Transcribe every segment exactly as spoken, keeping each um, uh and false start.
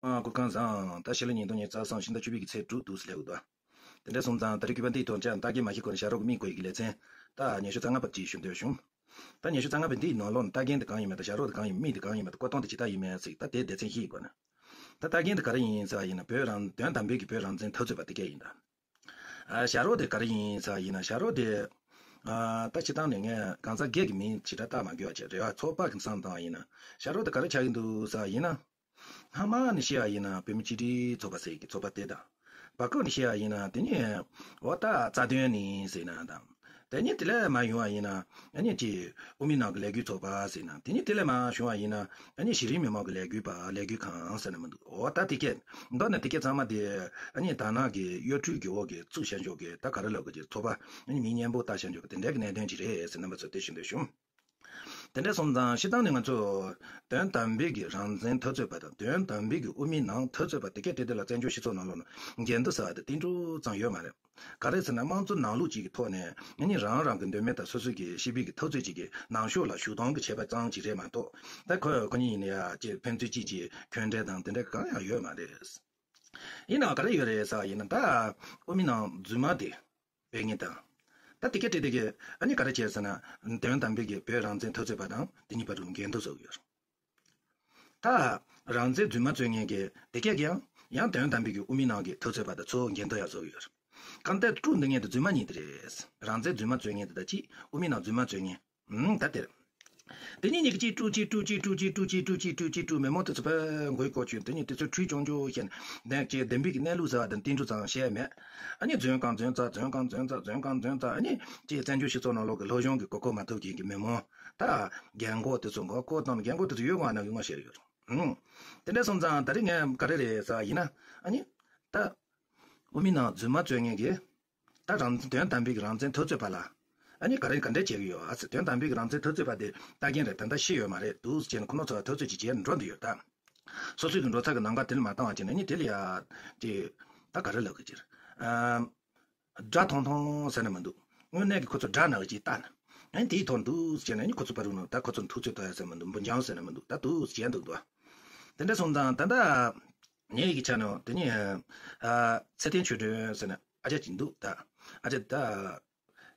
ཨ། སྐུ་ཁམས་བཟང་། ད་ཕྱི་ལོ་ཉིས་སྟོང་ཉི་ཤུ་རྩ་གསུམ་ཕྱི་ཟླ་བཅུ་པའི་གི་ཚེས་དྲུག་ཏུ་སླེབས་འདུག་དེ་འདྲ་སོང་ཙང་ད་རེས་གུས་པ་འདིའི་ཐོག་ཅག་ལྟ་གི་མ་ཤེས་གོང་ནས་ཞྭ་རོ་གི་མིང་བཀོད་ཡི་གི་ལེ་ཚན་ད་ཉི་ཤུ་རྩ་ལྔ་པ་ཅིག་ཞུ་འདོད་བྱུང་། ད་ཉི་ཤུ་རྩ་ལྔ་པ་འདིའི་ནང་ལོགས་ནས་ལྟ་མཁན་དེ་གང་ཡིན་མིན་དང་ཞྭ་རོ་དེ་གང་ཡིན་མིང་དེ་གང་ཡིན་མིན་དང་བཀོད་སྟངས་དེ་ཇི་ལྟར་ཡིན་མིན་ཟེར་ད་དེ་སྡེ་ཚན་བཞི་ཡི་སྒོ་ནས། ད་ལྟ་མཁན་དེ་ག་རེ་ཡིན་ཟེར་བ་ཡིན་ན་བོད་རང་དོན་དམ་པའི་གི་བོད་རང་བཙན་འཐབ་རྩོད་པ་དེ་གས་ཡིན་ད། ཨ། ཞྭ་རོ་དེ་ག་རེ་ཡིན་ཟེར་བ་ཡིན་ན་ཞྭ་རོ་དེ། ཨ། ད་སྤྱིར་བཏང་ནས་ངས་གང་ཟག་སྒེར་གྱི་མིང་ཇི་ལྟར་བཏགས་མ་དགོས་པ་བྱས་རེ་བ་ཚོགས་པ་གི་བསམ་བཏང་བ་ཡིན་ན་ཞྭ་རོ་དེ་ག་རེ་ཆགས་ཀྱི་འདུག་ཟེར་བ་ཡིན་ན། སྔ་མ་ནས་བཤད་པ་ཡིན་ན་བོད་མི་ཆིག་སྒྲིལ་ཚོགས་པ་ཟེར་གྱི་ཚོགས་པ་དེ་དང་། བར་སྐབས་ནས་བཤད་པ་ཡིན་ན་དེ་ནས་འོ་ད་རྩ་དོན་ནི་ཟེར་ན་དང་། དེ་ནས་དེ་ལས་མར་ཡོང་བ་ཡིན་ན་ཨ་ནི་ཅིག་དབུ་མའི་ནང་གི་ལས་འགུལ་ཚོགས་པ་ཟེར་ན། དེ་ནས་དེ་ལས་མར་བྱུང་བ་ཡིན་ན་ཨ་ནི་གཞི་རིམ་མི་མང་གི་ལས་འགུལ་པ་ལས་འགུལ་ཁང་ཟེར་ན་མི་འདུག་འོ་ད་དེ་གས་མདོར་ན་དེ་གས་ཚང་མ་དེ་ཨ་ནི་དར་ནག་གི་གཡོ་འཕྲུལ་གྱི་འོག་གི་བཙུགས་བཞག་འཇོག་གི་ད་ག་རེ་ལབ་དགོས་ཀྱི་ཚོགས་པ་ཨ་ནི་མིང་སྙན་པོ་བཏགས་བཞག་འཇོག་གི་དེ་འདྲ་གི་གནད་དོན་ཅིག་རེད་ཟེར་རྣམ་པ་ཚོ་དེ་ཞུ་འདོད་བྱུང་། དེ་འདྲ་སོང་ཙང་སྤྱིར་བཏང་ནས་ང་ཚོ་དོན་དམ་པའི་གི་རང་བཙན་འཐབ་རྩོད་པ་དང་དོན་དམ་པའི་གི་དབུ་མའི་ནང་འཐབ་རྩོད་པ་དེ་གས་དེ་དེ་ལ་བཙན་བྱོལ་སྤྱི་ཚོགས་ནང་ལོགས་ན་འགལ་འདུ་ཟེར་བ་དེ་ཏིལ་འབྲུ་ཙམ་ཡོད་མ་རེད། ག་རེ་ཟེར་ན་དམངས་གཙོ་ནང་ལུགས་ཅིག་གི་ཐོག་ནས་ཨ་ནི་རང་རང་གི་འདོད་མོས་དང་སོ་སོ་གི་སྤྱི་པའི་གི་འཐབ་རྩོད་ཅིག་གི་ནང་ཤོག་ལ་ཞུགས་སྟངས་གི་ཁྱད་པར་ཙམ་ཅིག་རེད་མ་གཏོགས། ད་ཁོ་ཁོ་གཉིས་ཡིན་ན་ཡ་ཅིག་ཕན་ཚུན་གཅིག་གི་གྱོད་འབྲེལ་དང་དེ་འདྲ་གང་ཡང་ཡོད་མ་རེད། ཡིན་ནའང་ག་རེ་ཡོད་རེད་ཟེར་བ་ཡིན་ན་ད་དབུ་མའི་ནང་རྫུན་མ་དེ་སྤེལ་མཁན་དང་། ད་དེ་གས་དེ་དེ་གས་ཨ་ནི་ག་རེ་བྱས་ཟེར་ན་དོན་དམ་པའི་གི་བོད་རང་བཙན་འཐབ་རྩོད་པ་དང་དེ་གཉིས་བར་དུ་འགལ་འདུ་བཟོ་གི་ཡོད་རེད། ད་རང་བཙན་རྫུན་མ་རྩོད་མཁན་གྱི་དེ་གས་ཀྱང་ཡང་དོན་དམ་པའི་གི་དབུ་མའི་ནང་གི་འཐབ་རྩོད་པ་དང་ཚོ་འགལ་འདུ་ཡང་བཟོ་གི་ཡོད་རེད། གང་ལྟར་དཀྲུག་འདི་ངན་དེ་རྫུན་མ་གཉིས་དེ་རེད། རང་བཙན་རྫུན་མ་རྩོད་མཁན་དེ་དང་གཅིག་དབུ་མའི་ནང་རྫུན་མ་རྩོད་མཁན། ཨུམ། ད་དེར། དེ་གཉིས་གཉིས་ཀྱིས་དཀྲུག་ཅིག་དཀྲུག་ཅིག་དཀྲུག་ཅིག་དཀྲུག་ཅིག་དཀྲུག་ཅིག་དཀྲུག་ཅིག་དཀྲུག་མི་མང་དེ་ཚོ་ཕར་མགོའི་སྐོར་བྱོས། དེ་གཉིས་དེ་ཚོ་ཁྲུས་ཆུང་ཆུང་བྱས་ནས་ལྡན་གྱི་བདེན་པའི་གནས་ལུགས་ཟེར་བ་དང་བསྟན་འགྲོ་ཙམ་བཤད་མེད། ཨ་ནི་རྫུན་གང་རྫུན་རྩ་རྫུན་གང་རྫུན་རྩ་རྫུན་གང་རྫུན་རྩ། ཨ་ནི་ཅིག་བཙན་བྱོལ་སྤྱི་ཚོགས་ནང་ལོགས་ཀྱི་སློབ་སྦྱོང་གི་གོ་སྐབས་མ་ཐོབ་མཁན་གྱི་མི་མང་ད་རྒན་གོག་དེ་ཚོ་མགོ་སྐོར་བཏང་ནས་རྒན་གོག་དེ་ཚོ་ཡོད་དགོས་ན་ཡོད་མ་ཤེས་ཡོད། ཨུང་། དེ་འདྲ་སོང་ཙང་ད་རེས་ངས་ག་རེ་རེད་ཟེར་བ་ཡིན་ན། ཨ་ནི་ད་དབུ་མའི་ནང་རྫུན་མ་རྩོད་མཁན་གྱི་ད་རང་དོན་དམ་པའི་རང་བཙན་འཐབ་རྩོད་པ་ལ་ཨ་ནི་ག་རེ་ག་འདྲ་བྱེད་ཀྱི་ཡོད་ཨ་ཟེར། དོན་དམ་པའི་རང་བཙན་འཐབ་རྩོད་པ་དེ་ལྟ་མཁན་རེད། ད་ལྟ་ཤི་ཡོད་མ་རེད་འདུག་ཟེར་ནས་ཁོ་ནོ་ཚོ་ལ་འཐབ་རྩོད་ཅིག་བྱས་ནས་འགྲོ་འདི་ཡོད་ད། སོ་སོའི་གི་འགྲོ་ཚར་གི་ལམ་ཁ་དེ་ལ་མ་བཏང་བ་བྱས་ནས་ཨ་ནི་དེ་ལ་ཡ་དེ་ད་ག་རེ་ལབ་གི་ཅིག་ཨ། དགྲ་མཐོང་མཐོང་ཟེར་ན་མི་འདུག་དངོས་གནས་ཀྱི་ཁོ་ཚོ་དགྲ་ན་གི་ཅིག་ལྟ་ན། ཨ་ནི་དེའི་ཐོག་འདུག་ཟེར་ནས་ཨ་ནི་ཁོ་ཚོ་བར་དུ་ནང་ད་ཁོ་ཚོ་འཐུ་རྩོད་གཏོང་ཡ་ཟེར་མི་འདུག་འབུ་འཇང་ཟེར་ན་མི་འདུག་ད་འདུག་ཟེར་འདུག་འདུག་དེ་འདྲ་སོང་ཙང་ད་ལྟ་ངའི་གི་ཆ་ནས་དེ་ནི་ཨ་ཚེ་བརྟན་ཆོས་སྒྲོན་ཟེར་ན་ཨ་ཅག་ཅིག་འདུག་ད་ཨ་ཅག་ད་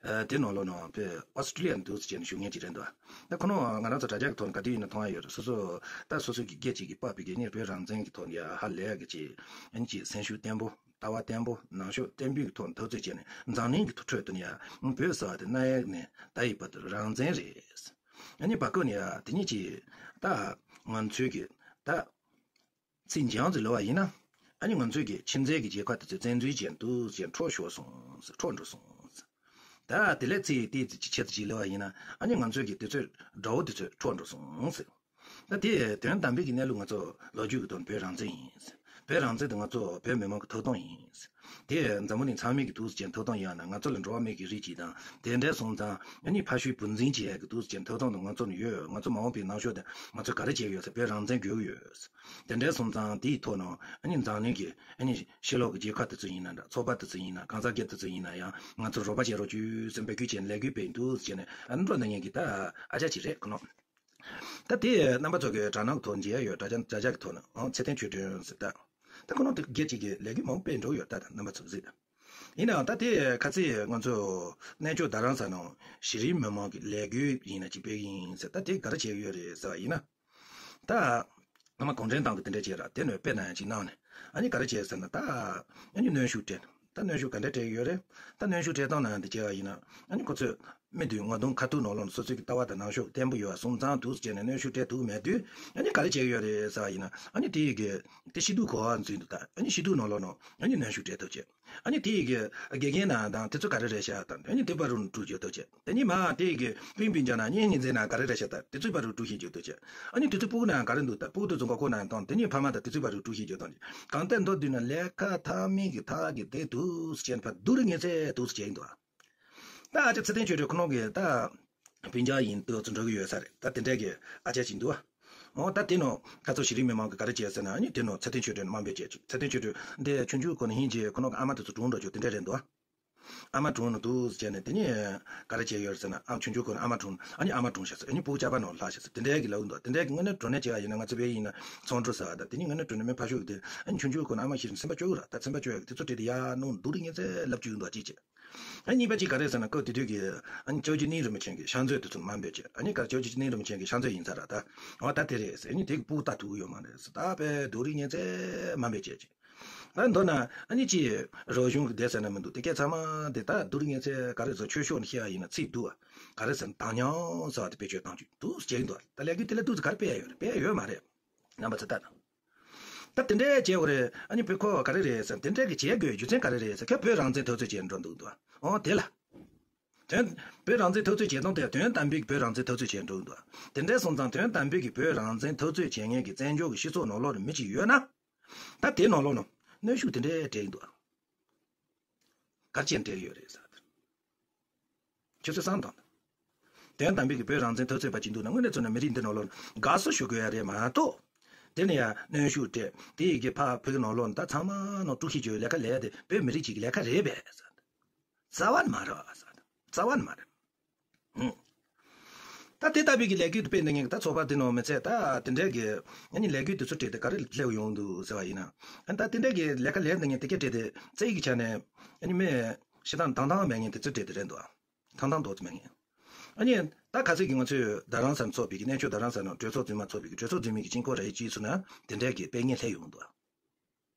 ཨ་དེ་ནང་ལོགས་ནང་པའི་ཨོ་སི་ཀྲི་ལི་ཡ་འདུག་ཟེར་ནས་བཞུགས་མཁན་ཅིག་རེད་འདུག་ད་ཁོ་ནོ་ང་རང་ཚོ་དྲ་རྒྱ་གི་ཐོག་ནས་ག་དུས་ཡིན་ན་མཐོང་ཡ་ཡོད་རེད། སོ་སོ་ད་སོ་སོ་གི་སྐད་ཅིག་གིས་དཔག་པའི་གི་ནི་བོད་རང་བཙན་གི་ཐོག་ནས་ཡ་ཧ་ལས་ཡ་གི་ཅིག་ཨ་ནི་ཅིག་སེམས་ཤུགས་བརྟན་པོ། ལྟ་བ་བརྟན་པོ་ནང་ཤོག་བརྟན་པོའི་ཐོག་འཐབ་རྩོད་བྱས་ནས་འཛམ་གླིང་གི་ཐུགས་ཁྲོད་དུ་ནི་ཡ་བོད་ཟེར་བ་དེ་གནའ་ཡས་ནས་ད་ཡི་བར་དུ་རང་བཙན་རེད། ཨ་ནི་བར་སྐབས་ནས་ཡ་དེ་ཉིད་ཀྱིས་ད་ང་ཚོའི་གི་ད་ཚིག་འཇམ་ཙམ་ལབ་པ་ཡིན་ན། ཨ་ནི་ང་ཚོའི་གི་ཁྱིམ་མཚེས་ཀྱི་རྒྱལ་ཁབ་དེ་ཚོས་བཙན་འཛུལ་བྱས་འདུག་ཟེར་འཕྲོག་ཤོར་སོང་ཟེར་འཕྲོག་འགྲོ་སོང་ཟེར། ད་དེ་ལས་ཚིག་དེ་ཚིག་ཆེད་དུ་ཅིག་ལབ་པ་ཡིན་ན་ཨ་ནི་ང་ཚོའི་གི་དེ་ཚོས་དགྲ་བོ་དེ་ཚོས་འཕྲོག་འགྲོ་སོང་ཟེར། ད་དེ་དོན་དམ་པའི་གི་གནས་ལུགས་ང་ཚོ་ལོ་རྒྱུས་ཀྱི་ཐོག་ནས་བོད་རང་བཙན་ཡིན། བོད་རང་བཙན་དེ་ང་ཚོ་བོད་མི་མང་གི་ཐོབ་ཐང་ཡིན། དེ་འཛམ་བུ་གླིང་ཚང་མས་ཀྱི་འདུག་ཟེར་ཐོབ་ཐང་ཡོད་ན་ང་ཚོ་ལ་འགྲོ་བ་མིའི་གི་རིགས་ཅིག་དང་དེ་འདྲ་སོང་ཙང་ཨ་ནི་ཕ་ཤུལ་བུ་འཛིན་བྱེད་ཡ་གི་འདུག་ཟེར་ཐོབ་ཐང་དེ་ང་ཚོ་ལ་ཡོད། ང་ཚོ་མ་འོངས་པའི་ནང་ཤོག་དེ་ང་ཚོ་ག་རེ་བྱེད་ཀྱི་ཡོད་ཟེར་བོད་རང་བཙན་དགོས་ཀྱི་ཡོད། དེ་འདྲ་སོང་ཙང་དེའི་ཐོག་ནས་ཨ་ནི་འཛམ་གླིང་གི་ཨ་ནི་ཕྱི་ལོགས་ཀྱི་རྒྱལ་ཁབ་དེ་ཚོ་ཡིན་ན་འདྲ་ཚོགས་པ་དེ་ཚོ་ཡིན་ན་གང་ཟག་སྒེར་དེ་ཚོ་ཡིན་ན་ཡང་ང་ཚོ་རོགས་པ་བྱེད་རོགས་བྱོས་ཟེར་འབོད་སྐུལ་བྱས་ནས་ལས་འགུལ་སྤེལ་འདུག་ཟེར་ནས་ཨ་ནི་འགྲོ་ན་ངེད་ཀྱི་ད་ཨ་ཅག་ཅིག་རེད་ཁོ་ནོ། ད་དེ་རྣམ་པ་ཚོ་གི་དྲ་ནང་གི་ཐོག་མཇལ་ཡ་ཡོད། དྲ་རྒྱ་དྲ་རྒྱ་གི་ཐོག་ནས་ཨང་ཚེ་བརྟན་ཆོས་སྒྲོན་ཟེར་ད། ད་ཁོ་ནོ་དེ་སྒེར་གཅིག་གི་ལས་འགུལ་མང་པོ་སྤེལ་འགྲོ་ཡོད་ད་ད་རྣམ་པ་ཚོ་གཟིགས་ད། ཡིན་ནའང་ད་དེ་ཁ་ཚིག་ང་ཚོ་གནས་མཆོག་རྡ་རམ་ས་ནང་གཞི་རིམ་མི་མང་གི་ལས་འགུལ་ཡིན་ན་ཅིག་སྤེལ་གི་ཡིན་ཟེར། ད་དེ་ག་རེ་བྱེད་ཀྱི་ཡོད་རེད་ཟེར་བ་ཡིན་ན། ད་སྔ་མ་གུང་ཁྲན་ཏང་གི་དེ་འདྲ་བྱས་ར་དེ་ནས་དཔེ་ན་ཡང་ཅིག་གནང་ནས་ཨ་ནི་ག་རེ་བྱས་ཟེར་ན་ད་ཨ་ནི་གནོན་ཤུགས་སྤྲད། ད་གནོན་ཤུགས་ག་འདྲ་སྤྲད་ཀྱི་ཡོད་རེད། ད་གནོན་ཤུགས་སྤྲད་སྟངས་ནང་དེ་བྱས་པ་ཡིན་ན་ཨ་ནི་ཁོ་ཚོས་མི་འདུས་ངོ་གདོང་ཁ་ཐུག་ནང་ལོགས་ནས་སོ་སོའི་གི་ལྟ་བ་དང་ནང་ཤོག་བརྟན་པོ་ཡོད་པ་སོང་ཙང་འདུག་ཟེར་ནས་གནོན་ཤུགས་སྤྲད་ཐུབ་མེད་དུས་ཨ་ནི་ག་རེ་བྱེད་ཀྱི་ཡོད་རེད་ཟེར་བ་ཡིན་ན་ཨ་ནི་དེ་ཡི་གི་དེ་སྐྱིད་སྡུག་གོ་བ་འཛིན་འདུག་ད་ཨ་ནི་སྐྱིད་སྡུག་ནང་ལོགས་ནང་ཨ་ནི་གནོན་ཤུགས་སྤྲད་ཐུབ་བྱས། ཨ་ནི་དེ་ཡི་གི་དགེ་རྒན་ནང་དང་དེ་ཚོ་ག་རེ་རེད་ཤག་དང་དེ་ནི་དེ་བར་དུ་འགྲོ་རྒྱུ་འདུག་ཅེས། དེ་ནི་མ་དེ་ཡི་གི་སྤུན་སྤུན་ཀྱག་ནང་གཉེན་ཉེ་ཚན་ནང་ག་རེ་རེད་ཤག་དང་དེ་ཚོའི་བར་དུ་འགྲོ་ཤེས་རྒྱུ་འདུག་ཅེས། ཨ་ནི་དེ་ཚོའི་སྤུ་གུ་ནང་ག་རེ་འདུག་དང་སྤུ་གུ་དེ་ཚོ་མགོ་ཁོག་ནང་དང་དེ་ནི་ཕ་མ་དང་དེ་ཚོའི་བར་དུ་འགྲོ་ཤེས་རྒྱུ་དང་གང་ལྟར་མདོར་བསྡུས་ན་ལས་ཀ་ཐ་མིག་གི་ཐག་གི་དེ་འདུག་ཅེས་ཕ་སྡུག་རུ་ངེས་ཚད་འདུག་ཅེས་ཡིན་འདུག་ད་ཨ་ཅག་ཚེ་བརྟན་ཆོས་སྒྲོན་ཁོ་ནོ་གི་ད་སྤུན་ཀྱག་ཡིན་དུས་ཚོ་འགྲོ་གི་ཡོད་ས་རེད། ད་དེ་འདྲས་གི་ཨ་ཅག་ཅིག་འདུག་འོ་ད་དེ་ནོ་ཁ་ཚོ་གཞི་རིམ་མི་མང་གི་ག་རེ་བྱས་ཟེར་ན་ཨ་ནི་དེ་ནོ་ཚེ་བརྟན་ཆོས་སྒྲོན་དམའ་འབེབས་བྱས་ཅིག་ཚེ་བརྟན་ཆོས་སྒྲོན་འདི་ཆུང་ཆུང་གོ་ནས་ཧིན་རྗེ་ཁོ་ནོ་གི་ཨ་མ་དེ་ཚོ་གྲོངས་འགྲོ་ཆོག་དེ་འདྲས་རེད་འདུག་ཨ་མ་གྲོངས་ནས་འདུག་ཟེར་ནས། དེ་ནས་ག་རེ་བྱས་ཡོད་ཟེར་ན། ཨ་ཆུང་ཆུང་སྒང་ནས་ཨ་མ་གྲོངས། ཨ་ནི་ཨ་མ་གྲོངས་ཤག་ཟེར། ཨ་ནི་སྤུ་གུ་ཆགས་པ་ནང་ལྷག་ཤག་ཟེར། དེ་འདྲའི་གི་ལབ་འདུག། དེ་འདྲའི་གི་དངོས་གནས་དྲང་གནས་བྱས་པ་ཡིན་ན། ང་ཚོ་བོད་ཡིན་ན་ཚོང་འབྲུ་ཟེར་བ་དང་། དེ་ནི་དངོས་གནས་དྲང་གནས་མི་ཕ་ཤུགས་དེ། ཨ་ནི་ཆུང་ཆུང་སྒང་ནས་ཨ་མ་ཤི་ནས་སེམས་པ་སྐྱོ་གི་ར། ད་སེམས་པ་སྐྱོ་ཡག་དེ་ཚོ་བྲིས་ཏེ་ཡར་ནང་སྡུག་རུས་ངན་ཚད་ལབ་བཅུག་འདུག་ཅིག་བྱས། ཨ་གཉིས་པ་གཅིག་ག་རེ་ཟེར་ན། སྐབས་དེ་དུས་ཀྱི་ཨ་ནི་སྐྱབས་རྗེ་གླིང་རིན་པོ་ཆེ་གི་ཕྱག་མཛོད་དེ་ཚོ་མར་འབོད་བྱས། ཨ་ནི་ག་སྐྱབས་རྗེ་གླིང་རིན་པོ་ཆེ་གི་ཕྱག་མཛོད་ཡིན་ས་ར། ད་འོ་ད་དེ་རེད་ཟེར། ཨ་ནི་དེ་གི་སྤུ་གུ་ལྟ་ཐུབ་ཀྱི་ཡོད་མ་རེད་ཟེར། ད་དཔེ་སྡུག་རུས་ངན་ཚད་མར་འབོད་བྱས་ཅིག། ད་མདོར་ན་ཨ་ནི་ཅིག་རོགས་གཞུང་གི་བསྡད་ས་ན་མི་འདུག། དེ་སྐད་ཚང་མ་དེ་ད་སྡུག་རུས་ངན་ཚད་ག་རེ་ཟེར། ཆོས་ཕྱོགས་ནས་བཤད་པ་ཡིན་ན་ཚིག་སྡུག་པ། ག་རེ་ཟེར་ན། དྭགས་ཉམས་ཟེར་བ་དེ་བེད་སྤྱོད་བཏང་རྒྱུ་འདུག་ཟེར་གྱི་འདུག། ད་ལས་འགུལ་དེ་ལ་འདུག་ཟེར་ག་རེ་སྤེལ་ཡ་ཡོད་རེད། སྤེལ་ཡ་ཡོད་མ་རེད། རྣམ་པ་ཚོ་ལྟ་དང་། ད་དེ་འདྲའི་བྱས་པ་རེད། ཨ་ནི་བོད་ཁོ་ག་རེ་རེད་ཟེར། དེ་འདྲའི་གི་བྱེད་དགོས་རྒྱུ་མཚན་ག་རེ་རེད་ཟེར། ཁྱོད་བོད་རང་བཙན་འཐབ་རྩོད་བྱས་འགྲོ་འདུག་འདུག། འོ་དེ་ལ། དོན། བོད་རང་བཙན་འཐབ་རྩོད་བྱེད་སྟངས་དེ་དོན་དམ་པའི་བོད་རང་བཙན་འཐབ་རྩོད་བྱས་འགྲོ་འདུག། དེ་འདྲའི་སོང་ཙང་དོན་དམ་པའི་གི་བོད་རང་བཙན་འཐབ་རྩོད་བྱེད་མཁན་གྱི་བཙན་བྱོལ་གྱི་སྤྱི་ཚོགས་ནང་ལོགས་ནས་མི་གཅིག་ཡོད་ན། ད་དེ་ནང་ལོགས་ནས་གནོན་ཤུགས་དེ་འདྲའི་སྤྲད་ཀྱི་འདུག། ག་རེ་བྱས་ནས་སྤྲད་ཀྱི་ཡོད་རེད་ཟེར། ཁྱོད་ཚོས་བསམ་བློ་བཏང་དང་། དོན་དམ་པའི་གི་བོད་རང་བཙན་འཐབ་རྩོད་པ་གཅིག་འདུག་ན། དངོས་གནས་བྱས་ན་མི་རིགས་འདི་ནང་ལོགས་ནས་དགའ་བསུ་ཞུ་དགོས་ཡ་རེད་མ་གཏོགས། དེ་ནས་ཡང་གནོན་ཤུགས་སྤྲད། དེ་ཡི་གི་ཕ་བོད་ནང་ལོགས་ནས་ད་ཚང་མ་ནང་དཀྲུག་ཤིང་རྒྱག་ལས་ཀ་ལས་དེ་བོད་མི་རིགས་གཅིག་གི་ལས་ཀ་རེད་པས་ཟེར། རྩ་བ་ནས་མ་རེད་པ་ཟེར། རྩ་བ་ནས་མ་རེད། ཧུམ། ད་དེ་ལྟ་བུའི་གི་ལས་འགུལ་དེ་སྤེལ་འདི་ངས་ད་ཚོགས་པ་དེ་ནང་མི་ཚད་ད་དེ་འདྲའི་གི་ཨ་ནི་ལས་འགུལ་དེ་ཚོ་སྤྲད་དེ་ག་རེ་སླེབས་ཡོང་འདུག་ཟེར་བ་ཡིན་ན། ཨ་ད་དེ་འདྲའི་གི་ལས་ཀ་ལས་འདི་ངས་དེ་སྐད་སྤྲད་དེ་རྩ་བའི་གི་ཆ་ནས་ཨ་ནི་མི་ཤི་སྟངས་དང་དང་མེད་མཁན་དེ་ཚོ་སྤྲད་དེ་རེད་འདུག། དང་དང་དོག་ཏུ་མེད་ངེས། ཨ་ནི་ད་ག་ཚོད་ཀྱི་ང་ཚོས་རྡ་རམ་ས་ལ་ཚོགས་པའི་གི་གནས་མཆོག་རྡ་རམ་ས་ལ་གྲོས་ཚོགས་རྫུན་མ་ཚོགས་པའི་གི་གྲོས་ཚོགས་རྫུན་མའི་གི་དཀྱིལ་འཁོར་ར་ཡི་སྤྱི་ཚོགས་ན་དེ་འདྲའི་གི་དཔེ་ངན་སླེབས་ཡོང་འདུག།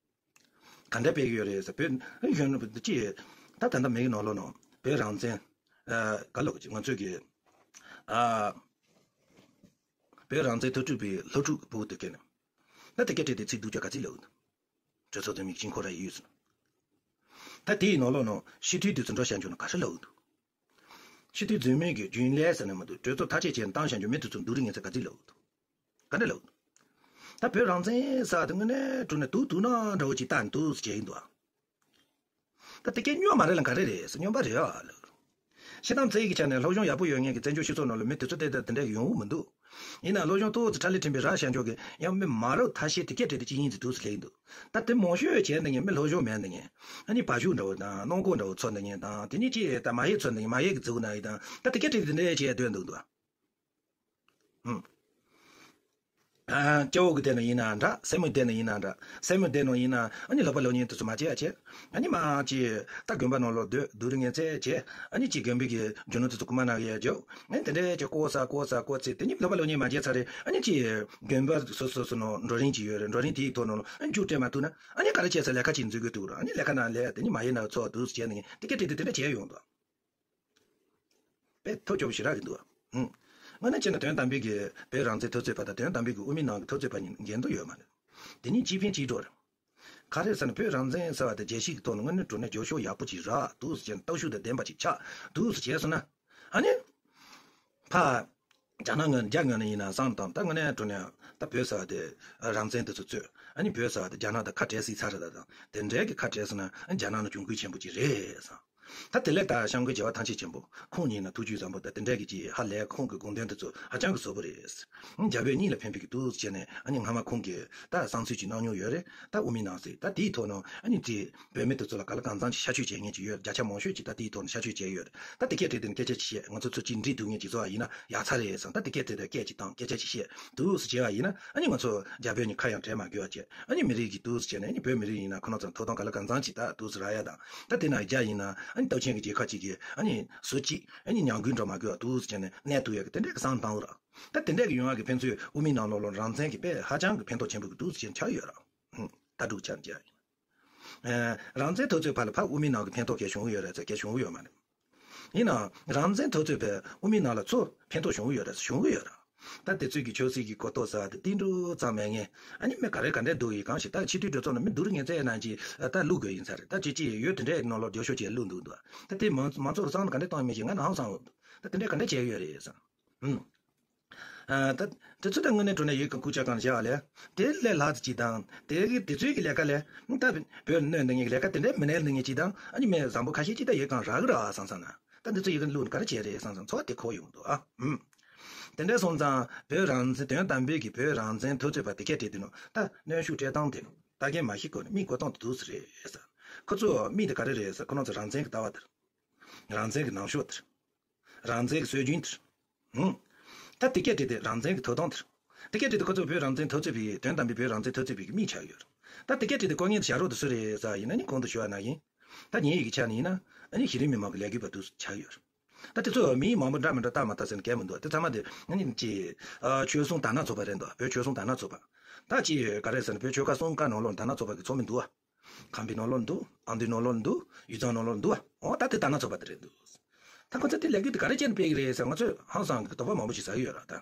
ག་འདྲ་སྤེལ་གི་ཡོད་རེད་ཟེར། བོད་གཞོན་ནུ་ཅི་ད་ད་ལྟ་མི་གི་ནང་ལོགས་ནང་བོད་རང་བཙན་ཨ་ག་ལོག་ཅིག་ང་ཚོས་གི་ཨ་བོད་རང་བཙན་འཐབ་རྩོད་པའི་སློབ་ཕྲུག་བུ་དེ་སྐད་ནས་ད་དེ་སྐད་སྤྲད་དེ་ཚིག་སྡུག་ཅག་ག་ཚིག་ལབ་འདུག། གྲོས་ཚོགས་རྫུན་མའི་གི་དཀྱིལ་འཁོར་ར་ཡི་ཡོད་ཟེར། ད་དེའི་ནང་ལོགས་ནང་སྤྱི་འཐུས་དེ་ཚོ་འགྲོ་བཤད་རྒྱུ་ན་ག་རེ་ལབ་འདུག། སྤྱི་འཐུས་རྫུན་མའི་གི་རྒྱུན་ལས་ཟེར་ན་མ་གཏོགས་གྲོས་ཚོགས་ཐག་བཅད་བྱས་ནས་བཏང་བཞག་རྒྱུ་མི་དེ་ཚོ་སྡུག་རུས་ངན་ཚད་ག་ཚོད་ལབ་འདུག། ག་འདྲ་ལབ་འདུག། ད་བོད་རང་བཙན་ཟེར་བ་དེ་དངོས་གནས་དྲང་གནས་སྡུག་སྡུག་ན་འདྲ་བོ་ཅིག་བལྟས་འདུག་ཟེར་བྱས་ཡིན་འདུག། ད་དེ་སྐད་སྨྱོ་མ་རེད་ལ་ག་རེ་རེད་ཟེར། སྨྱོན་པ་རེད་ཨ་ལབ། ཤི་དམ་ཚེ་ཡི་གི་ཆ་ནས་སློབ་སྦྱོང་ཡག་པོ་ཡོད་མཁན་གྱི་བཙན་བྱོལ་སྤྱི་ཚོགས་ནང་ལ་མི་དེ་ཚོ་དེ་དེ་འདྲ་ཡོང་གི་མི་འདུག། ཡིན་ནའང་སློབ་སྦྱོང་ཏོག་ཙམ་ཁྲ་ལི་ཕྲན་པའི་ར་ཤ་འཇོག་གི་ཡང་མི་མ་རབས་ཐ་ཤལ་དེ་སྐད་བྲིས་ཏེ་ཅི་ཡིན་ཟེར་འདུག་ཟེར་ལེ་ཡིན་འདུག། ད་དེ་མང་ཤོས་བྱས་འདི་ངས་མི་སློབ་སྦྱོང་མེད་འདི་ངས་ཨ་ནི་བ་ཕྱུགས་འདྲ་བོ་དང་སྣུམ་འཁོར་འདྲ་བོ་ཚོ་འདི་ངས་དང་དེ་ནི་ཅི་ད་མ་ཧེ་ཚོ་འདི་ངས་མ་ཧེ་གི་ཛུ་ན་ཡི་དང་ད་དེ་སྐད་བྲིས་ཏེ་འདི་འདྲ་བྱས་སྡོད་འདུག་འདུག། ཧུམ། ཨ། སྐྱ་བོ་གི་དེ་ནས་ཡིན་ན་འདྲ། སེན་མོ་དེ་ནས་ཡིན་ན་འདྲ། སེན་མོ་དེ་ནང་ཡིན་ན་ཨ་ནི་ལོ་པ་ལོ་ཉིན་དེ་ཚོ་མ་བྱེད་ཡ་བྱེད། ཨ་ནི་མ་ཅི་ད་དགོན་པ་ནང་ལོག་སྡོད་སྡུག་རུས་ངན་ཚད་བྱེད། ཨ་ནི་ཅི་དགོན་པའི་གི་རྒྱུ་ནོར་དེ་ཚོ་རྐུ་མ་ན་གི་ཡ་རྒྱོབ། ཨ་ནི་དེ་འདྲའི་ཅི་ལྐོག་ཟ་ལྐོག་ཟ་ལྐོག་ཚེ་དེ་ནི་ལོ་པ་ལོ་ཉིན་མ་བྱེད་ཚར་རེད། ཨ་ནི་ཅི་དགོན་པ་སོ་སོ་སོ་ནང་འགྲོ་རིན་ཅིག་ཡོད་རེད། འགྲོ་རིན་དེའི་ཐོག་ནང་ལ་ཨ་ནི་མཇུག་སྤྲད་མ་ཐུབ་ན་ཨ་ནི་ག་རེ་བྱས་ས་ལས་ཀ་ཅིག་འཛུལ་དགོས་འདུག་ར། ཨ་ནི་ལས་ཀ་ན་ལས་དེ་ནི་མ་ཡིན་ན་ཚོགས་འདུག་བྱས་ནས་དེ་སྐད་དེ་དེ་འདྲ་བྱས་ཡོང་འདུག། དཔེ་ཐབས་སྐྱོ་པོ་ཞེ་དྲག་རེད་འདུག། ཧུམ། དངོས་གནས་བྱས་ན་དོན་དམ་པའི་གི་བོད་རང་བཙན་འཐབ་རྩོད་པ་དང་དོན་དམ་པའི་གི་དབུ་མའི་ནང་གི་འཐབ་རྩོད་པ་གཉིས་འགལ་འདུ་ཡོད་མ་རེད། དེ་གཉིས་གཅིག་ཕན་གཅིག་གྲོགས་རེད། ག་རེ་ཟེར་ན་བོད་རང་བཙན་ཟེར་བ་དེ་རྒྱལ་སྤྱི་གི་ཐོག་ནས་དངོས་གནས་དྲང་གནས་རྒྱབ་སྐྱོར་ཡག་པོ་ཅིག་རག་འདུག་ཟེར་བྱས་ན་སྟོབས་ཤུགས་དང་ལྡན་པ་ཅིག་ཆགས་འདུག་ཟེར་བྱས་སོང་ན། ཨ་ནི། ཕ། རྒྱ་ནག་ངོས་རྒྱ་ངོས་ནས་ཡིན་ན་བསམ་དང་ད་དངོས་གནས་དྲང་གནས་ད་བོད་ཟེར་བ་དེ་རང་བཙན་དེ་ཚོ་རྩོད། ཨ་ནི་བོད་ཟེར་བ་དེ་རྒྱ་ནག་དང་ཁ་བྲལ་སྲིད་ཚར་རེད་ད་དང་དེ་འདྲའི་གི་ཁ་བྲལ་སོང་ན་ཨ་ནི་རྒྱ་ནག་ནི་གྱོང་གུད་ཆེན་པོ་ཅིག་རེད་བསམ། ད་དེ་ལས་ད་སྐྱབས་མགོན་རྒྱལ་བ་ཐམས་ཅད་མཁྱེན་པ་ཁོང་ཉིད་ནི་ཐུགས་རྒྱུད་བཟང་པོ་དང་དེ་འདྲ་གི་ཅིག་ཧ་ལས་ཁོང་གི་དགོངས་དོན་དེ་ཚོ་ཧ་ཅང་གི་བཟོ་པོ་རེད། རྒྱ་བོད་གཉིས་ལ་ཕན་པའི་གི་འདུག་བྱས་ནས་ཨ་ནི་སྔ་མ་ཁོང་གིས་ད་བསམ་ཚུལ་ཅིག་གནང་མྱོང་ཡོད་རེད། ད་དབུ་མའི་ནང་གསེས་ད་དེའི་ཐོག་ནས་ཨ་ནི་ཅིག་བོད་མི་དེ་ཚོ་ལ་ག་ལ་གང་འཚམ་ཅིག་ཤ་ཆུ་བྱེད་མཁན་ཅིག་ཡོད། བརྒྱ་ཆ་མང་ཤོས་ཅིག་ད་དེའི་ཐོག་ནས་ཤ་ཆུ་བྱས་ཡོད་རེད། ད་དེ་སྐད་བྲིས་དེ་ནི་སྐད་ཆ་ཅིག་བཤད། ང་ཚོ་ཚོ་གཅིག་འགྲིག་འདུག་མཁན་ཅིག་བཟོ་བ་ཡིན་ན་ཡག་ཚ་རེད་བསམ། ད་དེ་སྐད་བྲིས་དེ་སྐད་ཅིག་བཏང་སྐད་ཆ་ཅིག་བཤད་འདུག་སེ་བྱས་པ་ཡིན་ན་ཨ་ནི་ང་ཚོ་རྒྱ་བོད་གཉིས་ཁ་ཡང་བྲལ་མ་དགོས་པ་བྱས། ཨ་ནི་མི་རིགས་ཀྱི་འདུག་སེ་བྱས་ནས་ཨ་ནི་བོད་མི་རིགས་ཡིན་ན་ཁོ་ན་ཚོ་ཐོབ་ཐང་ག་ལ་གང་འཚམ་ཅིག་ད་འདུག་སེ་རག་ཡ་དང་། ད་དེ་ན་རྒྱ་ཡིན་ན་ཨ་ནི་སྟོབས་ཆེན་གྱི་རྒྱལ་ཁབ་ཅིག་གིས་ཨ་ནི་ཟུར་གཅིག་ཨ་ནི་ཉམས་རྒུད་འགྲོ་མ་དགོས་པ་འདུག་སེ་བྱས་ནས་གནས་ཐུབ་ཡ་གི་དེ་འདྲའི་གི་བསམ་བཏང་འོ་ར། ད་དེ་འདྲའི་གི་ཡོང་བ་གི་ཕན་ཚུན་དབུ་མའི་ནང་ལོགས་ལ་རང་བཙན་གྱི་དཔེ་ཧ་ཅང་གི་ཕན་ཐོགས་ཆེན་པོ་གི་འདུག་སེ་བྱས་ནས་ཆགས་ཡོད་ར། ཧུམ། ད་འགྲུག་ཆ་རྒྱ་ཡིན། ཨ། རང་བཙན་འཐབ་རྩོད་པ་ལ་ཕར་དབུ་མའི་ནང་གི་ཕན་ཐོགས་གལ་བྱུང་གི་ཡོད་རེད་ཟེར། གལ་བྱུང་གི་ཡོད་མ་རེད། ཡིན་ནའང་རང་བཙན་འཐབ་རྩོད་པས་དབུ་མའི་ནང་ལ་ཚུར་ཕན་ཐོགས་བྱུང་གི་ཡོད་རེད་ཟེར། བྱུང་གི་ཡོད་རེད། ད་དེ་ཚོའི་གི་ཆབ་སྲིད་ཀྱི་གོ་རྟོགས་ཟེར་བ་དེ་ཏིལ་འབྲུ་ཙམ་མེད་མཁན། ཨ་ནི་མི་ག་རེ་ག་འདྲས་འདུག་ཡིན། གང་ཞིག་ད་ཕྱི་དྲིལ་གྲོས་ཚོགས་ནང་མི་སྡུག་རུས་ངན་ཚད་ནང་གི་ད་བླུག་དགོས་ཡིན་ས་རེད། ད་ཅི་ཅི་ཡོད་དེ་འདྲས་ནང་ལོགས་རྒྱབ་སྐྱོར་བྱས་བླུག་འདུག་འདུག། ད་དེ་མང་མང་ཚོགས་ཀྱི་བསམ་བློ་ག་འདྲས་གཏོང་ཡིན་མིན་ཞིག་ང་ནའང་བསམ་འོང་འདུག། ད་དེ་འདྲས་ག་འདྲས་བྱས་ཡོད་རེད་བསམ། ཧུམ། ཨ། ད་དེ་ཚོ་ད་དངོས་གནས་དྲང་གནས་ཡིད་ཀྱི་ཁུག་ཅག་གང་བཞག་ལས། དེ་ལས་ལྷག་ཙམ་ཅིག་དང་། དེ་གི་དེ་ཚོའི་གི་ལས་ཀ་ལས། ད་བོད་གནོན་འདི་ངེད་ཀྱི་ལས་ཀ་དེ་འདྲའི་མི་སྣའི་ལས་ངེད་ཅིག་དང་། ཨ་ནི་མི་བཟང་པོ་ཁ་ཤས་ཅིག་ད་ཡིད་གང་རག་གི་ར་བསམ་བསམ་ན། ད་འདི་ཚོ་ཡིད་ཀྱི་བླུག་ནས་ག་རེ་བྱས་རེད་བསམ་བསམ་ཚོར་བ་དེ་འཁོར་ཡོང་འདུག་ཨ། ཧུམ། དེ་འདྲ་སོང་ཙང་བོད་རང་བཙན་དོན་དམ་པའི་གི་བོད་རང་བཙན་འཐབ་རྩོད་པ་དེ་སྐད་བྲིས་དེ་ནོ་ད་གནོན་ཤུགས་སྤྲད་སྟངས་དེ་ནོ་ད་གིན་མ་ཤེས་གོ་ནས་མིག་གོ་སྟངས་དེ་འདུག་སེ་རེད་ཟེར། ཁོ་ཚོ་མིག་དེ་ག་རེ་རེད་ཟེར། ཁོ་རང་ཚོ་རང་བཙན་གི་ལྟ་བ་དེར། རང་བཙན་གྱི་ནང་ཤོག་དེར། རང་བཙན་གྱི་སྲོལ་རྒྱུན་དེར། ཧུམ། ད་དེ་སྐད་བྲིས་ཏེ་རང་བཙན་གྱི་ཐོབ་ཐང་དེར། དེ་སྐད་བྲིས་ཏེ་ཁོ་ཚོ་བོད་རང་བཙན་འཐབ་རྩོད་པའི་དོན་དམ་པའི་བོད་རང་བཙན་འཐབ་རྩོད་པའི་མིང་ཆགས་ཡོད་རེད། ད་དེ་སྐད་བྲིས་ཏེ་དཀོན་གཉེར་བྱ་རོགས་དེ་སུ་རེད་ཟེར་བ་ཡིན་ན་ནི་གོང་དུ་ཞུས་པ་ནང་བཞིན། ད་ཉིན་ཡིག་གི་ཆ་ནས་ཡིན་ན་ཨ་ནི་གཞི་རིམ་མི་མང་གི་ལས་འགུལ་པ་དེ་ཆགས་ཡོད་རེད། ད་དེ་ཚོ་མིང་མང་པོ་འདྲ་མི་འདྲ་བཏགས་མ་བཏགས་ཟེར་ན་གལ་མི་འདུག་དེ་ཚང་མ་དེ་ཨ་ནི་ཅི། ཆོལ་གསུམ་དར་ནག་ཚོགས་པ་རེད་འདུག་བོད་ཆོལ་གསུམ་དར་ནག་ཚོགས་པ། ད་ཅི་ག་རེ་ཟེར་ན་བོད་ཆོལ་ཁ་གསུམ་ཀ་ནང་ལོགས་དར་ནག་ཚོགས་པ་གི་ཚོགས་མི་འདུག་བ། ཁམས་པའི་ནང་ལོགས་འདུག་ཨ་མདོའི་ནང་ལོགས་འདུག་ཡུལ་གཙང་ནང་ལོགས་འདུག་འོ་ད་དེ་དར་ནག་ཚོགས་པ་དེ་རེད་འདུག་ད་ཁོ་ཚོ་དེ་ལས་འགུལ་དེ་ག་རེ་བྱས་ནས་སྤེལ་གི་རེད་ཟེར་ང་ཚོས་ཧང་སང་གི་དོགས་པ་མང་པོ་ཞིག་ཟ་གི་ཡོད་ར་ད།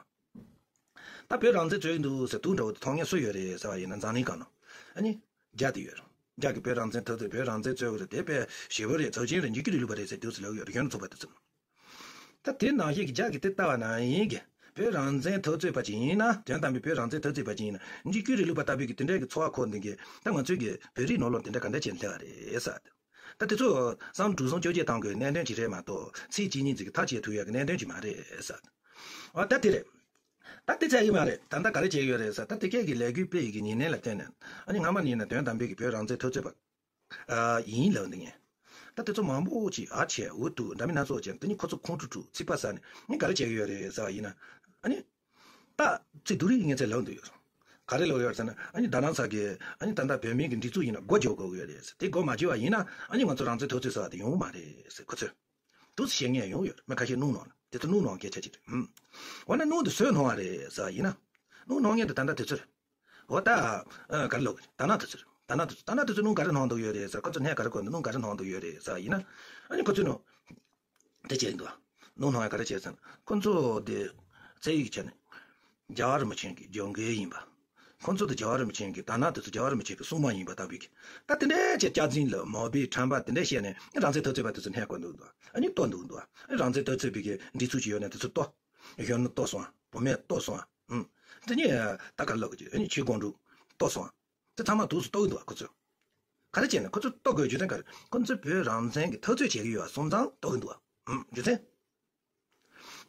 ད་བོད་རང་བཙན་རྩོད་ཀྱི་འདུག་ཟེར་དུག་འདྲ་བོ་དེ་མཐོང་མཁན་སུ་ཡོད་རེད་ཟེར་བ་ཡིན་ན་འཛམ་གླིང་སྒང་ནང་ཨ་ནི་རྒྱ་དེ་ཡོད་རེད། རྒྱ་གི་བོད་རང་བཙན་འཐབ་རྩོད་བོད་རང་བཙན་རྩོད་གི་རེད་དེ་དཔེ་ཞེ་པོ་རེད་ཚོགས་ཆེན་རེད་འཇིགས་སྐུལ་རིང་ལུགས་པ་རེད་ཟེར་དུས་སུ་ལབ་ཡོད་རེད་གཞོན་ནུ་ཚོགས་པ་དེ་ཚོ། ད་དེ་ནང་བཞིན་གྱི་རྒྱ་གི་དེ་ལྟ་བ་ནང་བཞིན་གྱི་བོད་རང་བཙན་འཐབ་རྩོད་པ་ཅིག་ཡིན་ན་དོན་དམ་པའི་བོད་རང་བཙན་འཐབ་རྩོད་པ་ཅིག་ཡིན་ན་འཇིགས་སྐུལ་རིང་ལུགས་པ་ལྟ་བུའི་གི་དེ་འདྲའི་གི་འཚོ་བ་འཁོར་འདི་གི་ད་ང་ཚོའི་གི་བོད་རིགས་ནང་ལོགས་དེ་འདྲ་ག་འདྲ་བྱས་ནས་སླེབས་པ་རེད་ཟེར། ད་དེ་ཚོ་བསམ་བློ་འཁྲུག་སོང་བཅོ་བརྒྱད་ཐང་གི་གནད་དོན་ཅིག་རེད་མ་གཏོགས་ཚིག་གཅིག་གཉིས་ཙམ་གི་ཐག་བཅད་ཐུབ་ཡག་གི་གནད་དོན་ཅིག་མ་རེད་ཟེར། འོ་ད་དེ་རེད། ད་དེ་ཚད་ཡིན་མ་རེད་ད་ལྟ་ག་རེ་བྱས་ཡོད་རེད་ཟེར་ད་དེ་སྐད་ཀྱི་ལས་འགུལ་སྤེལ་ཡི་གི་ཉིན་ནས་ལ་བརྟེན་ནས་ཨ་ནི་སྔ་མ་ནས་ཡིན་ན་དོན་དམ་པའི་གི་བོད་རང་བཙན་འཐབ་རྩོད་པ་ཨ་ཡིན་ལབ་འདི་ངས། ད་དེ་ཚོ་མང་པོ་ཅིག་ཨ་ཆེ་འུ་ཐུག་འདྲ་མིན་སྣ་ཚོགས་ཅན་དེ་ནི་ཁོ་ཚོ་ཁོང་ཁྲོ་དྲུག་ཚིག་པ་ཟ་ནས་ནི་ག་རེ་བྱེད་ཀྱི་ཡོད་རེད་ཟེར་བ་ཡིན་ན། ཨ་ནི། ད་ཚིག་སྡུག་རིགས་ངས་ཚེ་ལབ་འདུག་ཡོད། ག་རེ་ལབ་ཡོད་ཟེར་ན་ཨ་ནི་ད་ནང་ཚ་གི་ཨ་ནི་ད་ལྟ་བོད་མིའི་གི་སྒྲིག་འཛུགས་ཡིན་ན་སྒོ་རྒྱག་དགོས་ཀྱི་ཡོད་རེད་ཟེར་དེ་སྒོ་མ་རྒྱག་པ་ཡིན་ན་ཨ་ནི་ང་ཚོ་རང་བཙན་འཐབ་རྩོད་ཟེར་བ་དེ་ཡོང་གི་མ་རེད་ཟེར་ཁོ་ཚོས། དུས་སུ་བཤད་མཁན་ཡོང་ཡོད་རེད་མི་ཁ་ཤས་སྣུམ་ནང་ལ་དེ་ཚོ་སྣུམ་ནང་སྐད་ཆ་ཅིག་རེད་ཨུམ། འོ་ན་སྣུམ་དེ་སུས་ནང་བ་རེད་ཟེར་བ་ཡིན་ན། སྣུམ་ནང་མཁན་དེ་ད་ལྟ་དེ་ཚོ་རེད། འོ་ད། ཨ་ག་རེ་ལབ་དགོས་རེད་ད་ནང་དེ་ཚོ་རེད་ད་ནང་དེ་ཚོ་ད་ནང་དེ་ཚོ་སྣུམ་ག་རེ་ནང་འདུག་ཡོད་རེད་ཟེར་ཁོ་ཚོ་ནས་ག་རེ་གོ་འདུག་སྣུམ་ག་རེ་ནང་འདུག་ཡོད་རེད་ཟེར་བ་ཡིན་ན། ཨ་ནི་ཁོ་ཚོས་ནང་། དེ་བྱས་འདུག་སྣུམ་ནང་ཡང་ག་རེ་བྱས་ཟེར་ན་ཁོ་ཚོ་དེ་བཙན་ཡིག་བྱས་ནས་རྒྱལ་བ་རིན་པོ་ཆེ་གི་སྦྱོང་མཁན་ཡིན་པ། ཁོ་ཚོ་དེ་རྒྱལ་བ་རིན་པོ་ཆེ་གི་དར་ནག་དེ་ཚོ་རྒྱལ་བ་རིན་པོ་ཆེ་གི་སྲུང་མ་ཡིན་པ་ལྟ་བུའི་གི་ད་དེ་འདྲའི་ཅིག་སྐྱག་རྫུན་ལ་མོ་བི་ཁྲམ་པ་དེ་འདྲ་བཤད་ནས་རང་བཙན་འཐབ་རྩོད་པ་དེ་ཚོ་ནས་གོ་འདུག་འདུག་ཨ་ནི་ལྟོ་འདུག་འདུག་ཨ་ནི་རང་བཙན་འཐབ་རྩོད་པའི་གི་སྒྲིག་འཛུགས་ཅིག་ཡོད་ནས་དེ་ཚོ་ལྟོ། གཞོན་ནུ་ལྟོ་སོང་ཨ་བུད་མེད་ལྟོ་སོང་ཨ། ཨུམ། དེ་ནས་ད་ག་རེ་ལབ་དགོས་ཀྱི་ཨ་ནི་ཆོས་དགོང་དྲོ་ལྟོ་སོང་ཨ། དེ་ཚང་མ་དུས་སུ་ལྟོ་གི་འདུག་ཨ་ཁོ་ཚོ། ག་རེ་བྱས་ནས་ཁོ་ཚོ་ལྟོ་དགོས་རྒྱུ་མཚན་ག་རེ་ཁོ་ཚོས་བོད་རང་བཙན་གྱི་འཐབ་རྩོད་བྱེད་ཀྱི་ཡོད་པ་སོང་ཙང་ལྟོ་གི་འདུག་ཨ། ཨུམ་རྒྱུ་མཚན།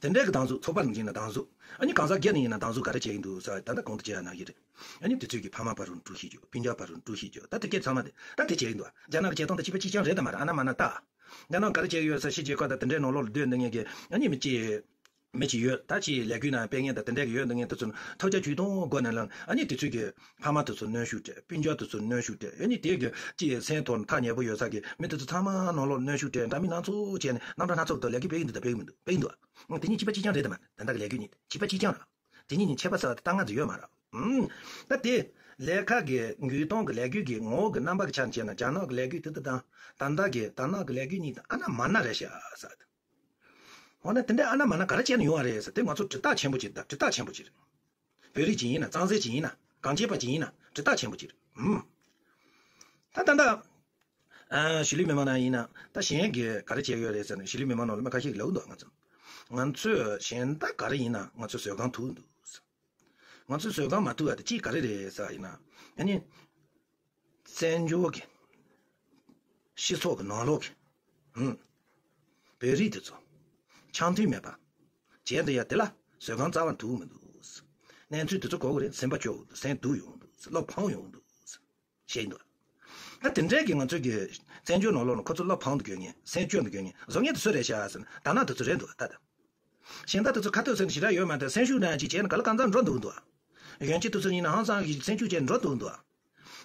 དེ་འདྲའི་གི་སྡང་ཟུག་ཚོགས་པ་ནང་བཞིན་ན་སྡང་ཟུག་ཨ་ནི་གང་ཟག་སྒེར་ནས་ཡིན་ན་སྡང་ཟུག་ག་རེ་བྱེད་ཀྱི་འདུག་ཟེར་ད་ལྟ་གོང་དུ་བྱས་ཡ་ནང་བཞིན་རེད། ཨ་ནི་དེ་ཚོས་ཀྱི་ཕ་མ་བར་རུ་འཁྲུག་ཤེས་རྒྱུ་སྤུན་ཀྱག་བར་རུ་འཁྲུག་ཤེས་རྒྱུ་ད་དེ་སྐད་ཚང་མ་དེ་ད་དེ་བྱེད་ཀྱི་འདུག་ཨ། རྒྱ་ནག་གི་བྱེད་སྟངས་དེ་གཅིག་པ་གཅིག་རྐྱང་རེད་དམ་མ་རེད་ཨ་ན་མ་ན་ད། རྒྱ་ནག་ག་རེ་བྱེད་ཀྱི་ཡོད་ཟེར་ཕྱི་རྒྱལ་ཁག་དང་དེ་འདྲའི་ནང་ལོགས་ལ་སྡོད་འདི་ངེད་ཀྱི་ཨ་ནི་མི་གཅིག་མི་གཅིག་ཡོད་ད་ཅིག་ལས་འགུལ་ནང་སྤེལ་མཁན་དང་དེ་འདྲ་གི་ཡོད་འདུག་མཁན་དེ་ཚོ་ཐོབ་རྒྱ་ཇུས་གཏོང་དགོས་ནས་ལ་ཨ་ནི་དེ་ཚོས་ཀྱི་ཕ་མ་དེ་ཚོ་གནོན་ཤུགས་སྤྲད་སྤུན་ཀྱག་དེ་ཚོ་གནོན་ཤུགས་སྤྲད་ཨ་ནི་དེ་གི་ཅིག་སེམས་ཐོག་ཐག་ཉེ་པོ་ཡོད་ས་གི་མི་དེ་ཚོ་ཚང་མ་ནང་ལོགས་གནོན་ཤུགས་སྤྲད་འདྲ་མིན་སྣ་ཚོགས་བྱས་ནས་རྣམ་གྲངས་སྣ་ཚོགས་དང་ལས་འགུལ་སྤེལ་གི་འདུག་ད་སྤེལ་གི་མི་འདུག་སྤེལ་གི་འདུག་ཨ། དེ་གཉིས་གཅིག་པ་གཅིག་རྐྱང་རེད་དམ་མ་རེད་ད་ལྟ་གི་ལས་འགུལ་གཉིས་གཅིག་པ་གཅིག་རྐྱང་རེད། དེ་གཉིས་གཉིས་ཁྱད་པར་ཟེར་བ་དེ་ལྟ་ང་ཚོ་ཡོད་མ་རེད། ཨུམ། ད་དེ་ལས་ཁག་གི་འགུལ་གཏོང་གི་ལས་འགུལ་གྱི་ངོ་བོ་གི་རྣམ་པ་གི་ཆ་ནས་བྱས་ན་རྒྱ་ནག་གི་ལས་འགུལ་དེ་དེ་དང་ད་ལྟ་གི་ད་ནག་གི་ལས་འགུལ་གཉིས་དང་ཨ་ན་མ་ན་རེད་ཤག་ཟེར། འོ་ན་དེ་འདྲའི་ཨ་ན་མ་ན་ག་རེ་བྱས་ནས་ཡོང་བ་རེད་ཟེར་དེ་ང་ཚོ་དྲི་རྟགས་ཆེན་པོ་ཅིག་དང་དྲི་རྟགས་ཆེན་པོ་ཅིག་རེད། བོད་རིགས་ཅིག་ཡིན་ན་གཙང་སེལ་ཅིག་ཡིན་ན་གངས་ཅན་པ་ཅིག་ཡིན་ན་དྲི་རྟགས་ཆེན་པོ་ཅིག་རེད། ཨུམ། ད་ད་ལྟ། ཨ་གཞིས་ལུས་མི་མང་ནང་ཡིན་ན་ད་གཞན་གྱིས་ག་རེ་བྱས་ཡོད་རེད་ཟེར་ན་གཞིས་ལུས་མི་མང་ནང་ལ་མི་ཁ་ཤས་ཀྱིས་ལབ་འདུག་ང་ཚོ། ང་ཚོས་གཞན་དག་ག་རེ་ཡིན་ན་ང་ཚོ་བཟོད་སྒོམ་ཐུག་འདུག་ང་ཚོས་བཟོད་སྒོམ་མ་ཐུབ་པ་དེ་ཅིག་ག་རེ་རེད་ཟེར་བ་ཡིན་ན་ཨ་ནི། བཙན་བྱོལ་གྱི་སྤྱི་ཚོགས་ཀྱི་ནང་ལོགས་ཀྱི་ཧུམ། བོད་རིགས་དེ་ཚོ་འཆམ་མཐུན་མེད་པ་བྱས་འདུག་ཡ་དེ་ལ་བཟོད་སྒོམ་རྩ་བ་ཐུག་མི་འདུག་གནས་ཚུལ་དེ་ཚོ་གོ་གི་རེད། སེམས་པ་སྐྱོ་གི་འདུག་སེམས་སྡུག་ཡོང་གི་འདུག་བློ་ཕམ་ཡོང་གི་འདུག་བཤད་ཀྱི་འདུག་ད་དེ་འདྲའི་གི་ང་ཚོའི་གི་བཙན་བྱོལ་ནང་ལོགས་ནས་ཁོ་ཚོ་བློ་ཕམ་དུ་གྱོན་མཁན་སེམས་སྐྱོ་དུ་གྱོན་མཁན་བཟོ་མཁན་དེ་ཚོ་རེད་ཤག་ཟེར་ན་ད་ནང་དེ་ཚོ་རེད་འདུག་ད་ད། གཞན་དག་དེ་ཚོ་ཁ་ཐུག་ཟེར་ནས་ཞེ་དྲག་ཡོད་མ་རེད། སེམས་ཤུགས་ནང་ཅིག་བྱས་ན་ག་ལ་གང་ཚང་འགྲོ་འདུག་འདུག་གཞོན་སྐྱེས་དེ་ཚོ་ཡིན་ན་ཧང་སང་གི་སེམས་ཤུགས་བྱས་འགྲོ་འདུག་འདུག་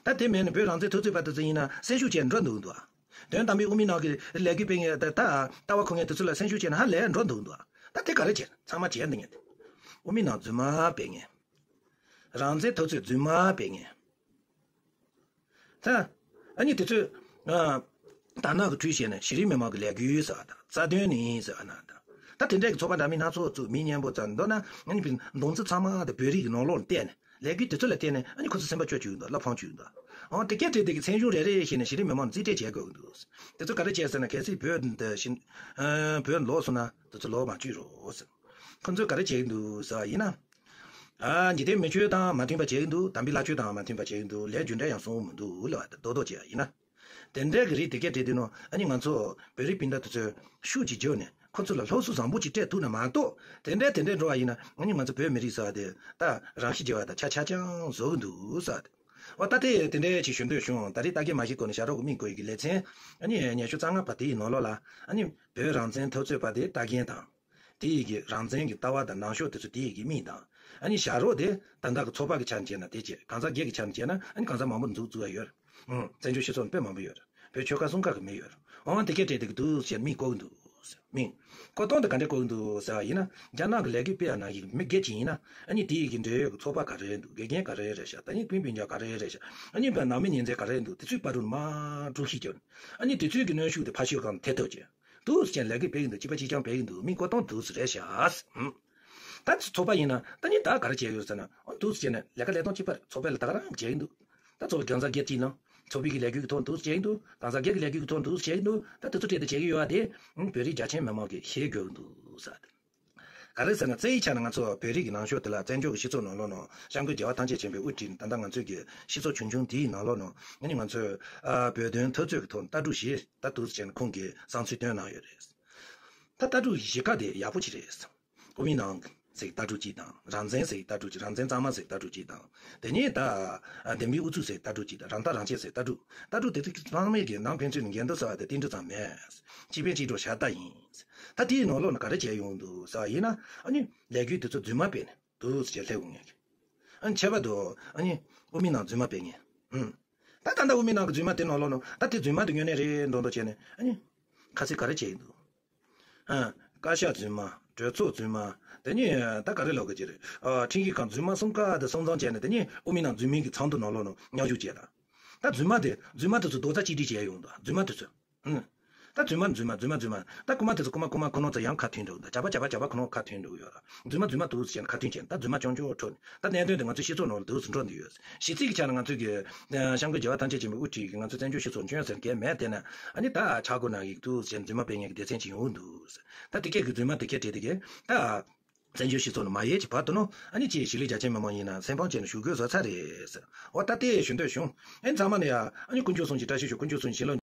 ད་དེ་མེད་ན་བོད་རང་བཙན་འཐབ་རྩོད་པ་དེ་ཚོ་ཡིན་ན་སེམས་ཤུགས་བྱས་འགྲོ་འདུག་འདུག་དོན་དམ་པའི་དབུ་མའི་ནང་གི་ལས་འགུལ་སྤེལ་མཁན་ད་ད་ལྟ་བ་ཁོ་ངན་དེ་ཚོ་ལ་སེམས་ཤུགས་བྱས་ན་ཧ་ལས་འགྲོ་འདུག་འདུག་ད་དེ་ག་རེ་བྱས་ཚང་མ་བྱས་འདི་ངན་དེ་དབུ་མའི་ནང་རྫུན་མ་སྤེལ་མཁན། རང་བཙན་འཐབ་རྩོད་རྫུན་མ་སྤེལ་མཁན། ད། ཨ་ནི་དེ་ཚོས། ཨ། དར་ནག་གི་འཁྲུལ་བཤད་ནས་གཞི་རིམ་མི་མང་གི་ལས་འགུལ་ཟེར་བ་དང་རྩ་དོན་ནི་ཟེར་བ་ན་དང་། ད་དེ་འདྲའི་གི་ཚོགས་པ་འདྲ་མིན་སྣ་ཚོགས་བཙུགས་མི་སྙན་པོ་བཙལ་མདོར་ན་ཨ་ནི་བི་མདུང་རྩེ་ཚང་མ་དེ་བོད་རིགས་ཀྱི་ནང་ལོགས་ལ་བལྟས་ནས་ལས་འགུལ་དེ་ཚོ་ལ་བལྟས་ནས་ཨ་ནི་ཁོ་ཚོ་སེམས་པ་སྐྱོ་བཅུག་འདུག་བློ་ཕམ་བཅུག་འདུག་འོ་དེ་སྐད་བྲིས་དེ་གི་མཚན་གཞུང་རེ་རེ་བཞིན་ནས་གཞི་རིམ་མི་མང་ལ་རྩིས་སྤྲད་བྱེད་དགོས་ཀྱི་འདུག་དེ་ཚོ་ག་རེ་བྱས་ཟེར་ན་གལ་སྲིད་བོད་འདི་བཞིན། ཨ། བོད་ལོག་སོང་ན་དེ་ཚོ་ལོག་མ་བཅུག་རོགས་ཟེར། ཁོ་ཚོས་ག་རེ་བྱེད་ཀྱི་འདུག་ཟེར་བ་ཡིན་ན། ཨ། འཇིག་རྟེན་མི་ཆོས་དང་མ་མཐུན་པ་བྱེད་ཀྱི་འདུག་དམ་པའི་བླ་ཆོས་དང་མ་མཐུན་པ་བྱེད་ཀྱི་འདུག་ལས་རྒྱུ་འབྲས་ཡང་སྲུང་མི་འདུག་ལབ་པ་དེ་རྡོག་རྡོག་བྱས་པ་ཡིན་ན། དེ་འདྲའི་གི་རིགས་དེ་སྐད་བྲིས་དུས་ནོ་ཨ་ནི་ང་ཚོ་བོད་རིགས་སྤུན་ཟླ་དེ་ཚོས་ཤུགས་ཅིག་བརྒྱབ་ནས་ཁོ་ཚོ་ལ་སློབ་གསོ་བཟང་པོ་ཅིག་སྤྲད་ཐུབ་ན་མ་གཏོགས་དེ་འདྲའི་དེ་འདྲའི་འགྲོ་བ་ཡིན་ན་ཨ་ནི་ང་ཚོ་བོད་མི་རིགས་ཟེར་བ་དེ་ད་རང་ཤི་བརྒྱབ་པ་དང་ཆ་ཆ་ཅང་བཟོ་གི་འདུག་ཟེར་བ་དེ། འོ་ད་དེ་དེ་འདྲའི་ཅིག་ཞུ་འདོད་བྱུང་། ད་རེས་ལྟ་མཁན་མ་ཤེས་གོ་ནས་ཞྭ་རོ་གི་མིང་གོ་ཡི་གི་ལེ་ཚན། ཨ་ནི་ཉི་ཤུ་རྩ་ལྔ་པ་དེའི་ནང་ལོགས་ལ། ཨ་ནི་བོད་རང་བཙན་འཐབ་རྩོད་པ་དེ་ལྟ་མཁན་དང་། དེ་ཡི་གི་རང་བཙན་གྱི་ལྟ་བ་དང་ནང་ཤོག་དེ་ཚོ་དེ་ཡི་གི་མིང་དང་། ཨ་ནི་ཞྭ་རོ་དེ་ད་ལྟ་གི་ཚོགས་པ་གི་ཆ་ནས་བྱས་ན་དེ་བྱས། གང་ཟག་སྒེར་གྱི་ཆ་ནས་བྱས་ན་ཨ་ནི་གང་ཟག་མང་པོ་འཛུགས་བཙུགས་ཡ་ཡོད་རེད། ཨང་། བཙན་བྱོལ་སྤྱི་ཚོགས་ནང་དཔེ་མང་པོ་ཡོད་རེད། བོད་ཆོལ་ཁ་གསུམ་ཀ་གི་མི་ཡོད་རེད། འོང་དེ་གས་སྤྲད་དེ་གི་འདུག་ཟེར་མིང་བཀོད་གི་འདུག་ཟེར། མིང་བཀོད་སྟངས་དེ་ག་འདྲས་བཀོད་གི་འདུག་ཟེར་བ་ཡིན་ན། རྒྱ་ནག་གི་ལས་འགུལ་སྤེལ་ཡ་ནང་གི་མི་སྒེར་གྱི་ཡིན་ན། ཨ་ནི་དེ་ཡི་གི་འབྲེལ་ཡོད་ཀྱི་ཚོགས་པ་ག་རེ་འདུག་དགེ་རྒན་ག་རེ་རེད་ཤག་ད་ནི་སྤུན་སྤུན་ཀྱག་ག་རེ་རེད་ཤག་ཨ་ནི་བ་ནང་མི་ཉེ་ཚན་ག་རེ་འདུག་དེ་ཚོའི་བར་དུ་མར་དཀྲུག་ཤིང་རྒྱབ། ཨ་ནི་དེ་ཚོའི་གི་གནོན་ཤུགས་དེ་ཕར་ཕྱོགས་སྒང་ཐེབས་ཐུབ་ཅིག་འདུག་ཟེར་ལས་འགུལ་སྤེལ་གི་འདུག་གཅིག་པ་གཅིག་རྐྱང་སྤེལ་གི་འདུག་མིང་བཀོད་སྟངས་འདུག་ཟེར་རེད་ཤག་ད་ཚོགས་པ་ཡིན་ན་ད་ནི་ད་ག་རེ་བྱས་ཡོད་ཟེར་ན། ཨ་འདུག་ཟེར་ནས་ལས་ཀ་ལས་སྟངས་གཅིག་པ་རེད། ཚོགས་པ་ལ་ད་ག་རང་བྱས་ཡིན་འདུག་ད་ཚོགས་པའི་གང་ཟག་སྒེར་གྱི་ནང་ཚོགས་པའི་གི་ལས་འགུལ་གྱི་ཐོག་འདུག་ཟེར་བྱས་ཡིན་འདུག་གང་ཟག་སྒེར་གྱི་ལས་འགུལ་གྱི་ཐོག་འདུག་ཟེར་བྱས་ཡིན་འདུག་ད་དེ་ཚོ་སྤྲད་དེ་བྱས་ཀྱི་ཡོད་པ་དེ། ཨ་བོད་རིགས་རྒྱ་ཆེན་མི་མང་གིས་ཤེས་དགོས་ཀྱི་འདུག་ཟེར། ག་རེ་ཟེར་ན་རྩ་བའི་ཆ་ནས་ང་ཚོ་བོད་རིགས་ཀྱི་ནང་ཤོག་དེ་ལ་བཙན་བྱོལ་གྱི་སྤྱི་ཚོགས་ནང་ལོགས་ནང་སྐྱབས་མགོན་རྒྱལ་བ་ཐམས་ཅད་མཁྱེན་པས་དབུ་ཁྲིད་ནས་ད་ལྟ་ང་ཚོའི་གི་སྤྱི་ཚོགས་ཆུང་ཆུང་དེའི་ནང་ལོགས་ནང་ཨ་ནི་ང་ཚོས་ཨ་བོད་དོན་འཐབ་རྩོད་ཀྱི་ཐོག་ལྟ་གྲུབ་བཞི་ད་འདུག་ཟེར་ནས་ཁོང་གིས་བསམ་ཚུལ་བཏོན་གནང་ཡོད་རེད། ད་ལྟ་གྲུབ་བཞི་ཀ་དེ་ཡག་པོ་ཅིག་རེད། དབུ་མའི་ནང་ཟེར་ལྟ་གྲུབ་གཅིག་དང་། རང་བཙན་ཟེར་ལྟ་གྲུབ་གཅིག་རང་བཙན་གཙང་མ་ཟེར་ལྟ་གྲུབ་གཅིག་དང་། དེ་ནས་ད་ཨ་བདེན་པའི་ཨུ་ཚུགས་ཟེར་ལྟ་གྲུབ་གཅིག་དང་། རང་ཐག་རང་བཅད་ཟེར་ལྟ་གྲུབ། ལྟ་གྲུབ་དེ་ཚོ་ཚང་མའི་གི་ནང་ཕན་ཚུན་ནས་འགལ་འདུ་ཟེར་བ་དེ་ཏིལ་འབྲུ་ཙམ་མེད། གཅིག་ཕན་གཅིག་གྲོགས་ཤ་སྟག་ཡིན། ད་དེའི་ནང་ལོགས་ནས་ག་རེ་བྱས་ཡོང་འདུག་ཟེར་བ་ཡིན་ན། ཨ་ནི་ལས་འགུལ་དེ་ཚོ་རྫུན་མ་སྤེལ་ནས་འདུག་ཟེར་སླེབས་ཡོང་ངེས། ཨ་ནི་ཁྱད་པར་དུ་ཨ་ནི་དབུ་མའི་ནང་རྫུན་མ་སྤེལ་མཁན། ཨུམ། ད་ད་ལྟ་དབུ་མའི་ནང་གི་རྫུན་མ་དེ་ནང་ལོགས་ནང་ད་དེ་རྫུན་མ་དེ་དངོས་གནས་རེད་མདོག་མདོག་བྱས་ནས། ཨ་ནི་ཁ་ཚིག་ག་རེ་བྱས་ཡིན་འདུག་ཨ། བཀའ་ཤག་རྫུན་མ། གྲོས་ཚོགས་རྫུན་མ། དེ་ནས་ད་ག་རེ་ལབ་དགོས་ཀྱི་རེད། ཨ། ཁྲིམས་ཞིབ་ཁང་རྫུན་མ་གསུམ་ཀ་དེ་སོང་ཙང་བྱས་ནས། དེ་ནས་དབུ་མའི་ནང་རྫུན་མའི་གི་ཚོགས་འདུ་ནང་ལོགས་ནང་མཉམ་ཞུགས་བྱས་ལ། ད་རྫུན་མ་དེ་རྫུན་མ་དེ་ཚོ་རྡོག་རྩ་གཅིག་སྒྲིལ་བྱས་ཡོང་འདུག་རྫུན་མ་དེ་ཚོ། ཨུམ། ད་རྫུན་མ་རྫུན་མ་རྫུན་མ་རྫུན་མ། ད་རྐུ་མ་དེ་ཚོ་རྐུ་མ་རྐུ་མ་ཁོ་ནོ་ཚོ་ཡང་ཁ་མཐུན་འགྲོ་འདུག་ཇག་པ་ཇག་པ་ཇག་པ་ཁོ་ནོ་ཁ་མཐུན་འགྲོ་ཡོད་ར། རྫུན་མ་རྫུན་མ་འདུག་ཟེར་ནས་ཁ་མཐུན་བྱས་ནས་ད་རྫུན་མ་རྐྱང་རྐྱང་འཕྲོ་ནས། ད་གནད་དོན་དེ་ང་ཚོའི་སྤྱི་ཚོགས་ནང་ལ་འདུག་སེ་འགྲོ་འདི་ཡོད། གཞི་རྩའི་གི་ཆ་ནས་ང་ཚོའི་གི་སྐྱབས་མགོན་རྒྱལ་བ་ཐམས་ཅད་མཁྱེན་པའི་དབུ་ཁྲིད་ཀྱི་ང་ཚོ་བཙན་བྱོལ་སྤྱི་ཚོགས་འཇོན་ཟེར་མཁན་མེད། དེ་ནས་ཨ་ནི་ད་ཆག་སྒོ་ནང་གི་འདུག་ཟེར་རྫུན་མ་སྤེལ་མཁན་གྱི་སྡེ་ཚན་ཅིག་ཡོང་འདུག་ད་དེ་གས་གི་རྫུན་མ་དེ་གས་བྲིས་དེ་གས་ད་བཙན་བྱོལ་སྤྱི་ཚོགས་ནང་མ་ཡལ་གྱི་བར་དུ་ནོ། ཨ་ནི་ཅིག་གཞིས་ལུས་རྒྱ་ཆེ་མི་མང་ཡིན་ན་སེམས་ཕམ་བྱས་ནས་བཞུགས་དགོས་བཟོ་ཚར་རེད་ཟེར། འོ་ད་དེ་ཞུ་འདོད་བྱུང་། ཨ་ནི་ཚང་མ་ནས་ཡ་ཨ་ནི་དཀོན་མཆོག་གསུམ་གྱི་བཀྲ་ཤིས་ཤོག་དཀོན་མཆོག་གསུམ་གྱི་བྱིན་རླབས།